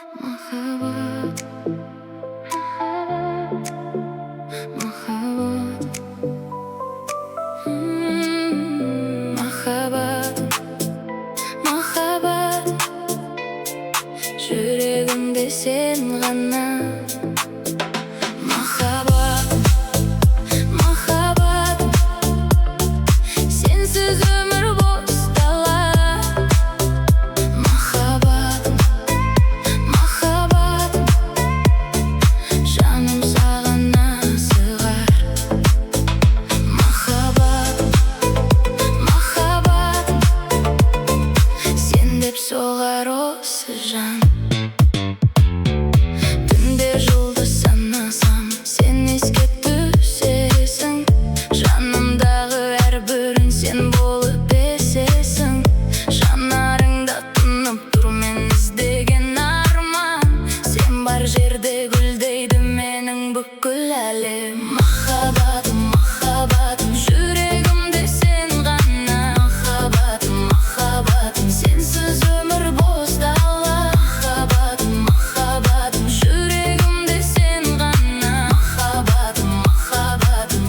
Махаббат, махаббат, махаббат, махаббат, жүрегімде сен ғана. Махаббат, махаббат, сенсіз өмір бос дала. Махаббат, махаббат, жаным саған асығар. Махаббат, махаббат, сен деп соғар осы жан. Түнде жұлдыз санасам, сен еске түсесің. Жанымдағы әрбір үн сен болып есесің. Жанарыңда тұнып тұр мен іздеген арман. Сен бар жерде гүлдейді менің бүкіл әлем. Махаббатым, махаббатым, жүрегімде сен ғана. Махаббатым, махаббатым, сенсіз өмір бос дала. Махаббатым, махаббатым, жүрегімде сен ғана. Махаббатым, махаббатым,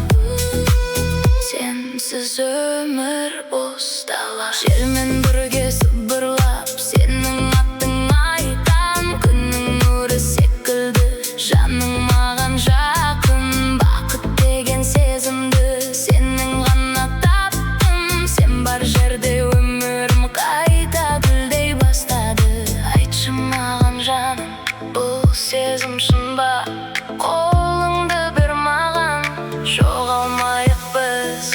сенсіз өмір бос дала. Желмен бірге сыбырлап сенің атың айтам. Күннің нұры секілді жаның маған жақын. Бақыт деген сезімді сенің ғана таптым. Сен бар жерде өмірім қайта гүлдей бастады. Айтшы маған, жаным, бұл сезім шын ба? Қолыңды бер маған, жоғалмайық біз.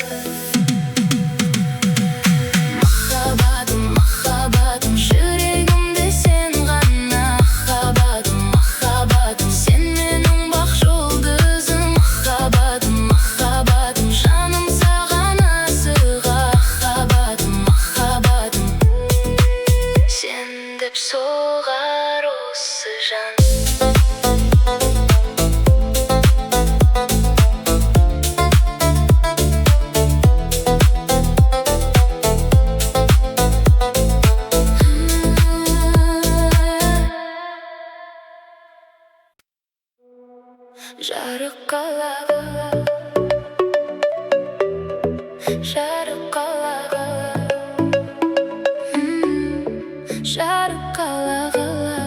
Махаббатым, махаббатым, жүрегімде сен ғана. Махаббатым, махаббатым, сен менің бақ жұлдызым. Махаббатым, махаббатым, жаным саған асығар. Махаббатым, махаббатым, сен деп соғар осы жан. Жарық қала, жарық қала, жарық қала, қала,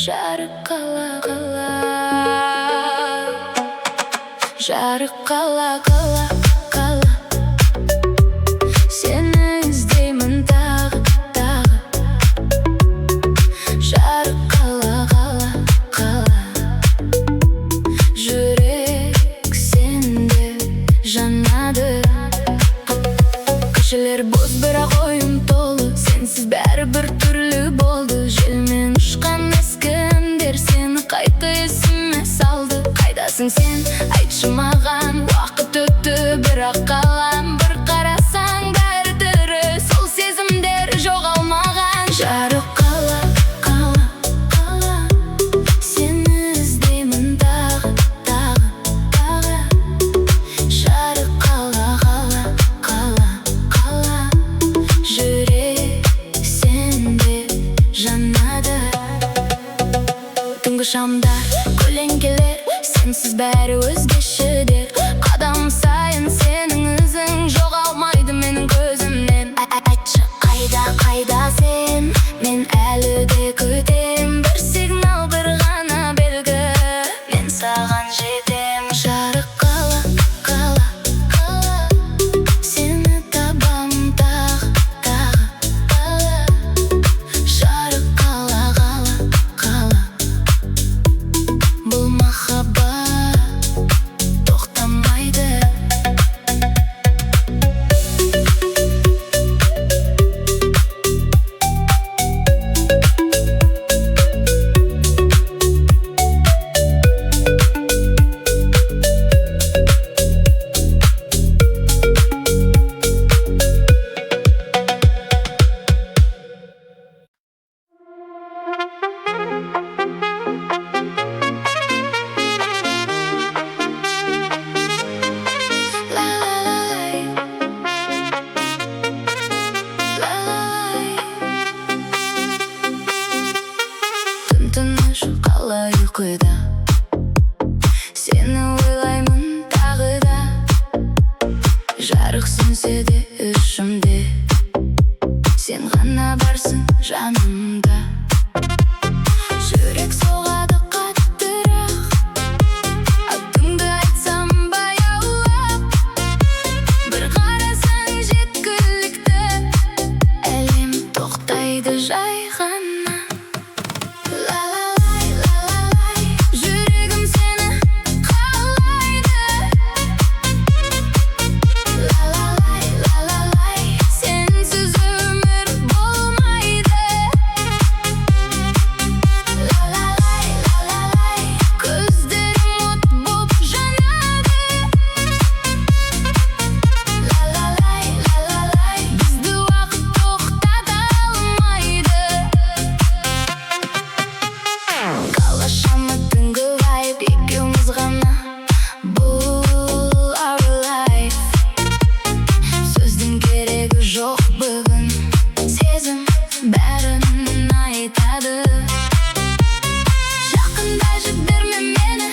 жарық қала, қала, жарық қала, қала, қала. Сені іздеймін тағы, тағы. Жарық қала, қала, қала, жүрек сен деп жанады. Көшелер бос, бірақ ойым толы. Сенсіз бәрі бір түрлі болды. Желмен ұшқан ескі әндер сені қайта есіме салды. Қайдасың сен, айтшы маған? Уақыт өтті, бірақ қалам. Бір қарасаң, бәрі тірі, сол сезімдер жоғалмаған. Жарық қала, қала, қала, сені іздеймін тағы, тағы, тағы. Жарық қала, қала, қала, қала, жүрек сен деп жанады. Түнгі шамдар, көлеңкелер, сенсіз бәрі өзгеше дер. Қадам сайын сенің ізің жоғалмайды менің көзімнен. Айтшы, қайда, қайда сен? Мен әлі де күтем. Бір сигнал, бір ғана белгі, мен саған жетем. Жарық қала, қала, қала, сені табам тағы, тағы, тағы. Жарық қала, қала, қала, бұл махаббат тоқтамайды. ұйқыда. Сені ойлаймын тағы да. Жарық сөнсе де ішімде, сен ғана барсың жанымда. Жүрек соғады қаттырақ, атыңды айтсам баяулап. Бір қарасаң жеткілікті, әлем тоқтайды жай ғана. Ла-ла-лай, ла-ла-лай, жүрегім сені қалайды. Ла-ла-лай, ла-ла-лай, сенсіз өмір болмайды. Ла-ла-лай, ла-ла-лай, көздерің от боп жанады. Ла-ла-лай, ла-ла-лай, бізді уақыт тоқтата алмайды. Қала шамы, түнгі вайб, екеуміз ғана. Бұл our life. Сөздің керегі жоқ бүгін, сезім бәрін айтады. Жақында жіберме мені,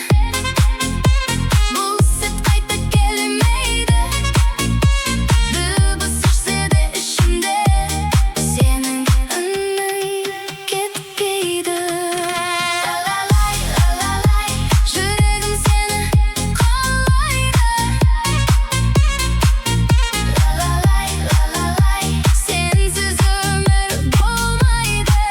бұл сәт қайта келмейді. Дыбыс өшсе де ішімде, сенің үнің кетпейді. Ла-ла-лай, ла-ла-лай, жүрегім сені қалайды. Ла-ла-лай, ла-ла-лай, сенсіз өмір болмайды.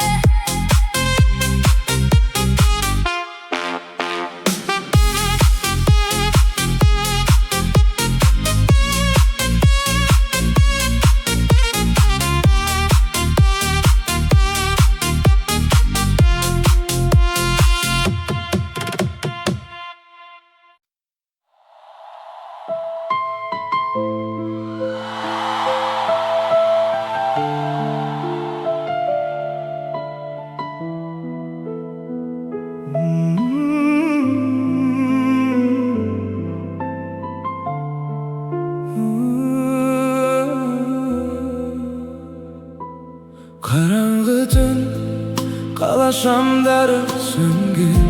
Қараңғы түн, қала шамдары сөнген.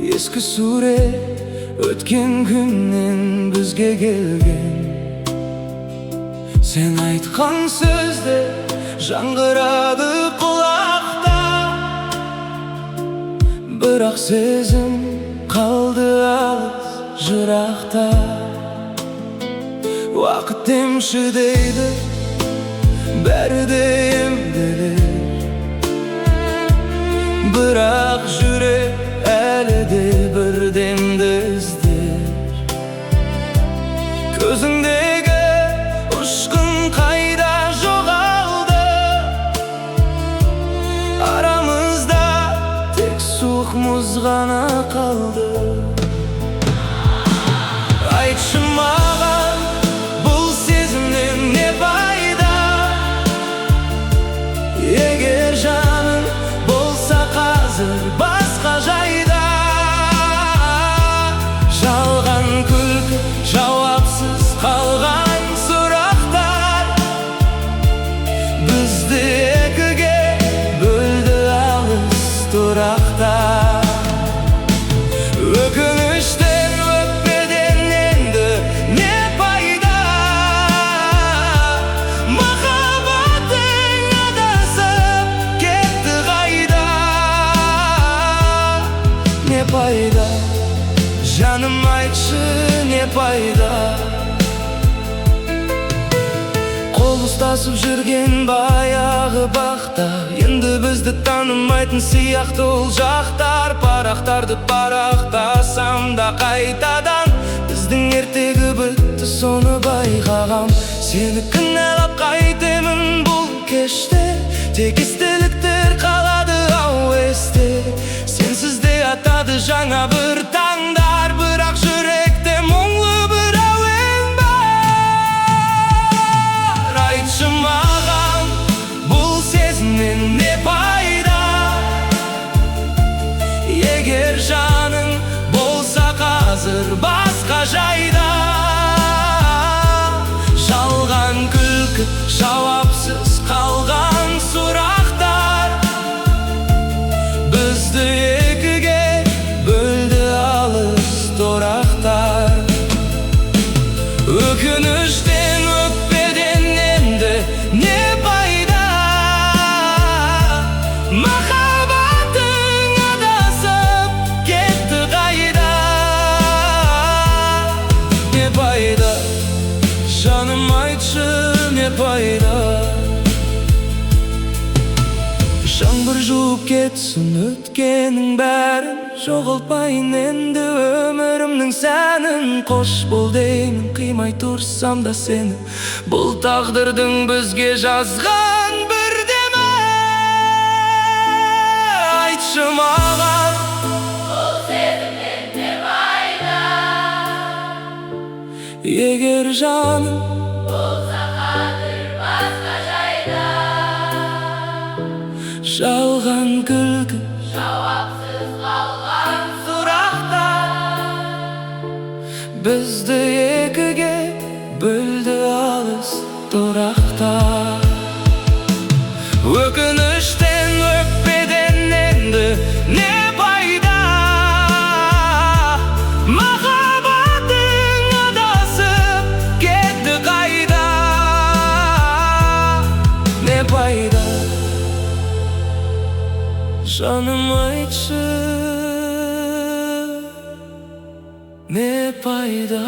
Ескі сурет өткен күннен бізге келген. Сен айтқан сөздер жаңғырады құлақта, бірақ сезім қалды алыс, жырақта. Уақыт емші дейді, бәрі де емделер, бірақ жүрек әлі де бір демді іздер. Көзіңдегі ұшқын қайда жоғалды? Арамызда тек суық мұз ғана қалды. Айтшы маған, бұл сезімнен не пайда, егер жаның болса қазір басқа жайда? Жалған күлкі, жауапсыз қалған сұрақтар бізді екіге бөлді алыс тұрақтар. Өкініштен, өкпеден енді не пайда? Махаббатың адасып кетті қайда? Не пайда, жаным, айтшы, не пайда? Қол ұстасып жүрген баяғы бақта енді бізді танымайтын сияқты ол жақтар. Парақтарды парақтасам да қайтадан, біздің ертегі бітті, соны байқағам. Сені кінәлап қайтемін бұл кеште? Тек естеліктер қалады ау есте. Сенсіз де атады жаңа бір таңдар, бірақ жүректе мұңлы бір әуен бар. Айтшы маған, бұл сезімнен не пайда, егер жаның болса қазір басқа жайда? Жалған күлкі, жауапсыз қалған сұрақтар бізді не пайда? Махаббатың адасып кетті қайда? Не пайда, жаным, айтшы, не пайда? Жаңбыр жуып кетсін өткеннің бәрін, жоғалтпайын енді өмірімнің сәнін. Қош бол деймін, қимай тұрсам да сені. Бұл тағдырдың бізге жазған бір демі. Айтшы маған, Бұл сезімнен не пайда? Егер жаным Болса қазір басқа жайда. Жалған күлкі, Жауапсыз қалған сұрақтар бізді екіге бөлді алыс тұрақтар. Өкініштен, өкпеден енді не пайда? Махаббатың адасып кетті қайда? Не пайда, жаным, айтшы, не пайда?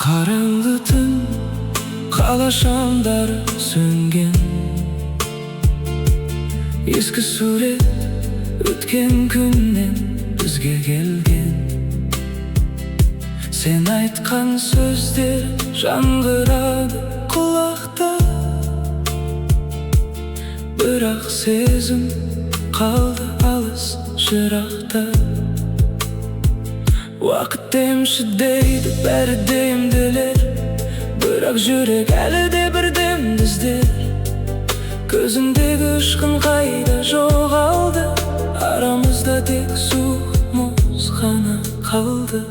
Қараңғы түн, қала шамдары сөнген. Ескі сурет өткен күннен бізге келген. Сен айтқан сөздер жаңғырады құлақта, бірақ сезім қалды алыс, жырақта. Уақыт емші дейді, бәрі де емделер, бірақ жүрек әлі де бір демді іздер. Көзіңдегі ұшқын қайда жоғалды? Арамызда тек суық мұз ғана қалды.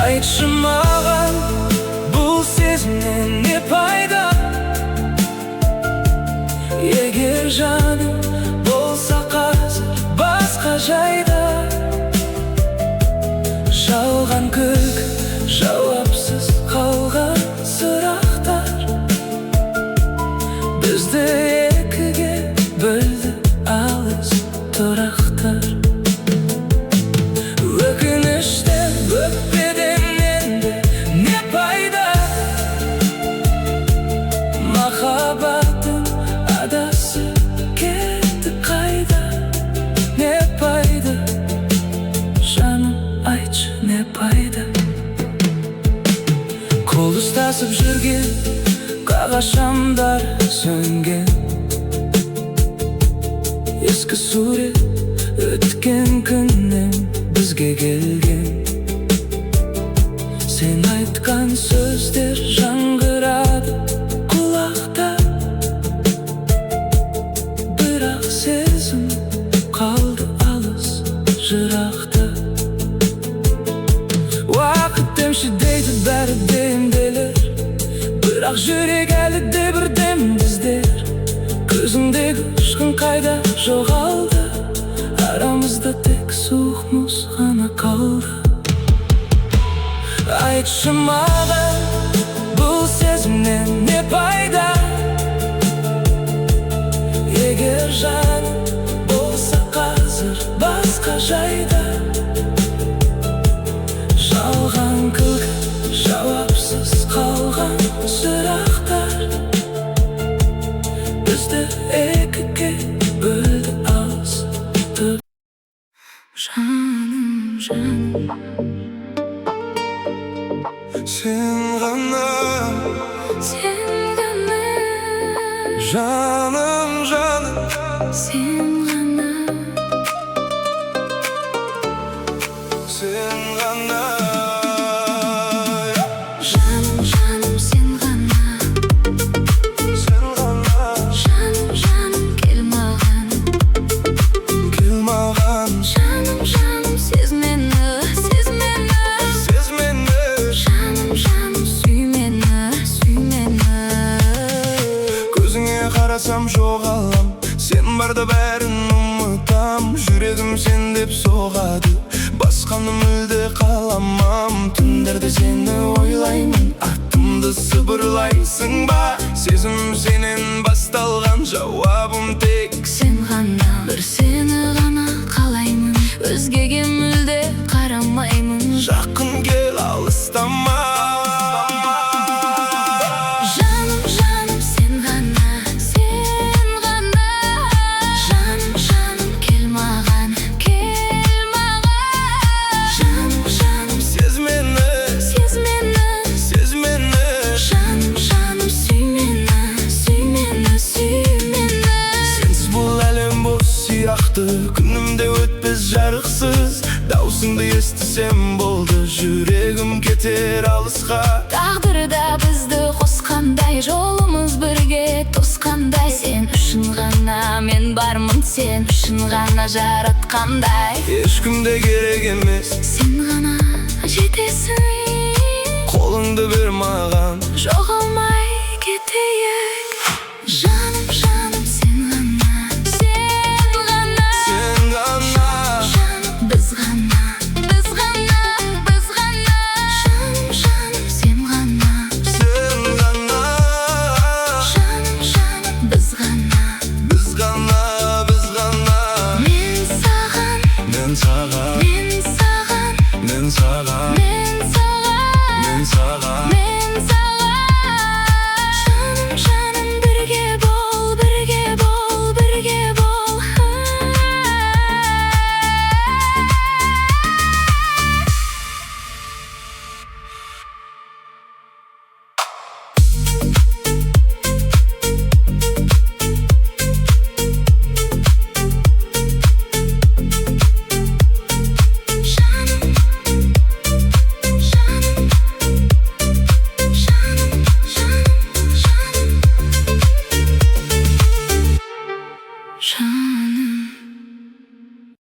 Айтшы маған, бұл сезімнен не пайда? Егер жаным болса қазір басқа жайда. Жалған күлкі, жауапсыз қалған сұрақтар бізді екіге бөлді алыс тұрақтар. Өкініштен, өкпеден енді не пайда? Махаббатың адасып кетті қайда? Не пайда, жаным, айтшы, не пайда? Қол ұстасып жүрген қағаз шамдар сөнген. Ескі сурет өткен күннен бізге келген. Сен айтқан сөздер жаңғырады құлақта, бірақ сезім қалды алыс, жырақта. Уақыт емші дейді, бәрі де емделер, бірақ жүрек әлі де бір демді іздер. Көзіңдегі ұшқын қайда жоғалды? Арамызда тек суық мұз ғана қалды. Айтшы маған, бұл сезімнен не пайда? Егер жаным болса қазір басқа жайда. Жалған күлкі, жауапсыз қалған сұрақтар бізді екіге бөлді алыс. Жаным, жаным. Сен Жаным, жаным. Сен ғана. Сен ғана. Жаным, жаным, сен ғана. Сен ғана. Жаным, жаным, кел маған. Кел маған. Жаным, жаным, сез мені, сез мені. Сез мені. Жаным, жаным, сүй мені, сүй мені. Көзіңе қарасам, жоғалам. Сен барда бәрін ұмытам. Жүрегім сен деп соғады, басқаны мүлде қаламам. Түндерде сені ойлаймын, атымды сыбырлайсың ба? Сезім сенен басталған, жауабым тек Сен ғана, бір сені ғана қалаймын. Өзгеге мүлде қарамаймын. Жақын кел, алыстама. Жаным, жаным, сен ғана, сен ғана. Жаным, жаным, кел маған, кел маған. Жаным, жаным, Сез мені. Сез мені. Сез мені. Жаным, жаным, сүй мені, сүй мені, сүй мені. Сенсіз бұл әлем бос сияқты, күнім де өтпес жарықсыз. Даусыңды естісем болды, жүрегім кетер алысқа. Тағдырда бізді қосқандай, жолымыз бірге тосқандай. Сен үшін ғана мен бармын, сен үшін ғана жаратқандай. Ешкім де керек емес. Сен ғана жетесің. Қолыңды бер маған. Жоғалмай кетейік. Жаным, жаным, сен ғана, сен ғана. Сен ғана. Жаным, біз ғана, біз ғана, біз ғана. Жаным, жаным, сен ғана. Сен ғана. Жаным, жаным, біз ғана. Біз ғана, біз ғана. Мен саған. Мен саған. Мен саған. Мен саған. Мен саған. Мен саған. Мен саған. Жаным, жаным, бірге бол, бірге бол, бірге бол. Жаным, жаным, жаным, жаным, жаным, жаным.